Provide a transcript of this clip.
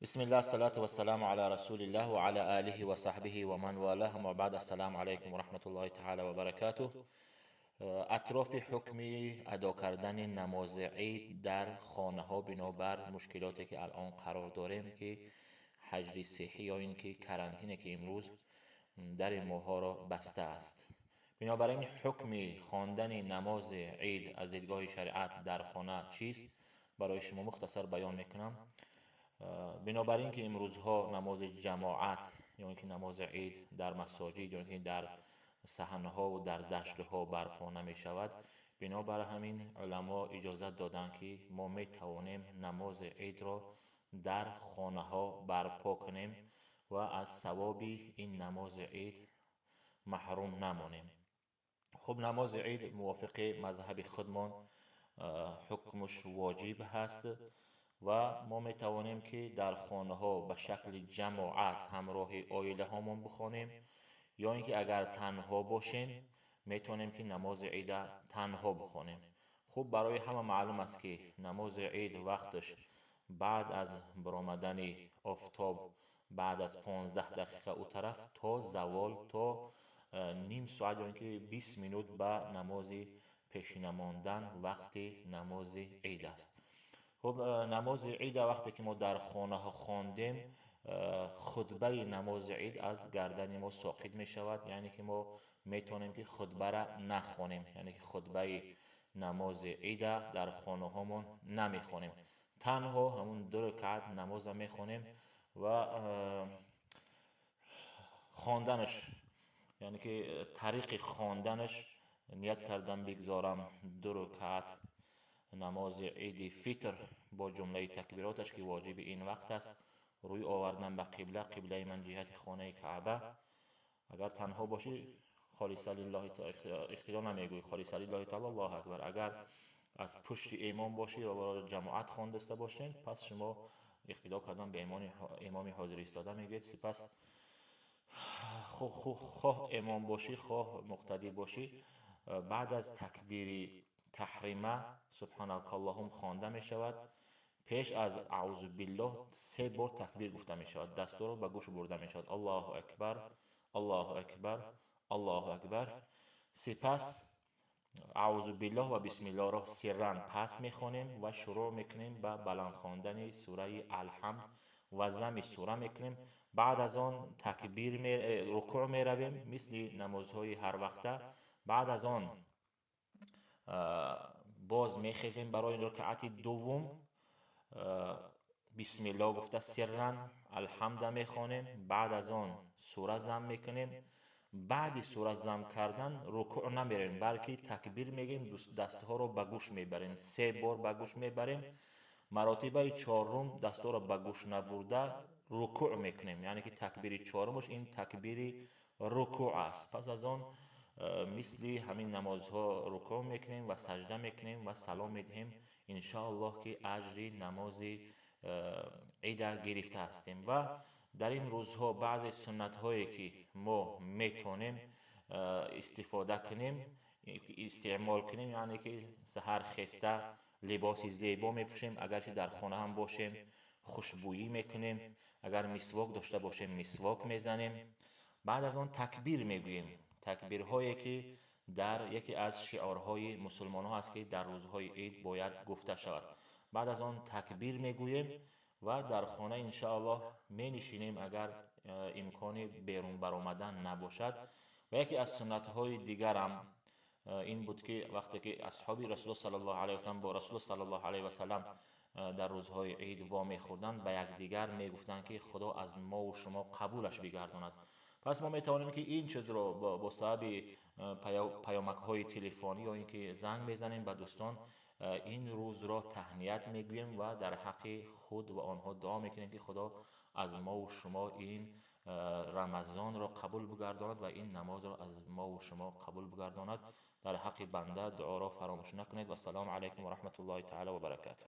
Бисмиллаҳ, ассалату вассаламу ала расулиллаҳ ва ала алиҳи ва саҳбиҳи ва ман валаҳ, аммо баъд. Ассаламу алайкум ва раҳматуллоҳи таъала ва баракатуҳ. Атрофи ҳукми адо кардани намози ид дар хонаҳо бинобар мушкилоте ки алон қарор дорем, ки ҳаҷри сиҳҳӣ ё ин ки карантине ки имрӯз дари моҳоро баста аст. Бинобар ин ҳукми хондани намози ид аз дидгоҳи шариат дар хона чист, барои шумо мухтасар баён мекунам. Бинобар ин ки имрӯзҳо намози ҷамоат ё ин ки намози ид дар масоҷид ё ин ки дар саҳнҳо ва дар даштҳо барпо намешавад, бинобар ҳамин уламо иҷозат доданд, ки мо метавонем намози идро дар хонаҳо барпо кунем ва аз савоби ин намози ид маҳрум намонем. Хуб, намози ид мувофиқи мазҳаби худмон ҳукмаш воҷиб ҳаст ва мо метавонем ки дар хонаҳо ба шакли ҷамоат ҳамроҳи оилаҳомон бихонем, ё ин ки агар танҳо бошем, метавонем ки намози ида танҳо бихонем. Хуб, барои ҳама маълум аст, ки намози ид вақташ баъд аз баромадани офтоб, баъд аз 15 дақиқа ӯ тараф то завол, то ним соат ё ин ки 20 минут ба намози пешина мондан вақти намози ид аст. Хуб, намози ида вақте ки мо дар хонаҳо хондем, хутбаи намози ид аз гардани мо соқит мешавад, яъне ки мо метавонем ки хутбара нахонем, яъне ки хутбаи намози ида дар хонаҳомон намехонем, танҳо ҳамун 2 ракъат намоза мехонем ва хонданаш, яъне ки тариқи хонданаш ният кардан бигзорам 2 ракъат намози иди фитр бо ҷумлаи такбироташ, ки воҷиби ин вақт аст, рӯй овардан ба қибла, қиблаи ман ҷиҳати хонаи Каъба. Агар танҳо бошӣ, холиса лиллаҳи иқтидо намегӯӣ, холиса лиллаҳи таъала, Аллоҳу акбар. Агар аз пушти имом бошӣ ва барои ҷамоат хондаста бошед, пас шумо иқтидо кардан ба имоми ҳозир истода мегӯед. Сипас хоҳ имом бошӣ, хоҳ муқтадӣ бошӣ, баъд аз такбири таҳрима субҳанакаллоҳум хонда мешавад. Пеш аз аъузу биллоҳ 3 бор такбир гуфта мешавад, дастурро ба гӯш бурда мешавад: Аллоҳу акбар, Аллоҳу акбар, Аллоҳу акбар. Сипас аъузу биллоҳ ва бисмиллоҳро сирран пас мехонем ва шурӯъ мекунем ба баланд хондани сураи Алҳамд ва зами сура мекунем. Баъд аз он такбир рукӯъ меравем, мисли намозҳои ҳарвақта. Баъд аз он боз мехезем барои рукъати дуввум, бисмиллоҳ гуфта сирран алҳамда мехонем. Баъд аз он сура зам мекунем. Баъди сура зам кардан рукӯъ намерем, балки такбир мегӯем, дастҳоро ба гӯш мебарем, 3 бор ба гӯш мебарем. Маротибаи чорум дастҳоро ба гӯш набурда рукӯъ мекунем, яъне ки такбири чорумаш ин такбири рукӯъ аст. Пас аз он мисли ҳамин намозҳо рукӯъ мекунем ва саҷда мекунем ва салом медиҳем. Иншоаллоҳ ки аҷри намози ида гирифта ҳастем. Ва дар ин рӯзҳо баъзе суннатҳое ки мо метавонем истифода кунем, истеъмол кунем, яъне ки саҳар хеста либоси зебо мепӯшем, агарчи дар хона ҳам бошем хушбӯйӣ мекунем, агар мисвок дошта бошем мисвок мезанем. Баъд аз он такбир мегӯем, такбирҳое ки дар яке аз шиорҳои мусулмонҳо аст, ки дар рӯзҳои ид бояд гуфта шавад. Баъд аз он такбир мегӯем ва дар хона иншоаллоҳ менишинем, агар имкони берун баромадан набошад. Ва яке аз суннатҳои дигарам ин буд, ки вақте ки асҳоби расулуллоҳ саллаллоҳу алайҳи васаллам бо расулуллоҳ саллаллоҳу алайҳи васаллам дар рӯзҳои ид вомехӯрданд, ба якдигар мегуфтанд, ки Худо аз мову шумо қабулаш бигардонад. Пас мо метавонем ки ин чизро бо сабаби паёмакҳои телефонӣ ё ин ки занг мезанем ба дӯстон, ин рӯзро таҳният мегӯем ва дар ҳаққи худ ва онҳо дуо мекунем, ки Худо аз мову шумо ин рамазонро қабул бигардонад ва ин намозро аз мову шумо қабул бигардонад. Дар ҳаққи банда дуоро фаромӯш накунед. Вассалому алайкум ва раҳматуллоҳи таъала ва баракатуҳ.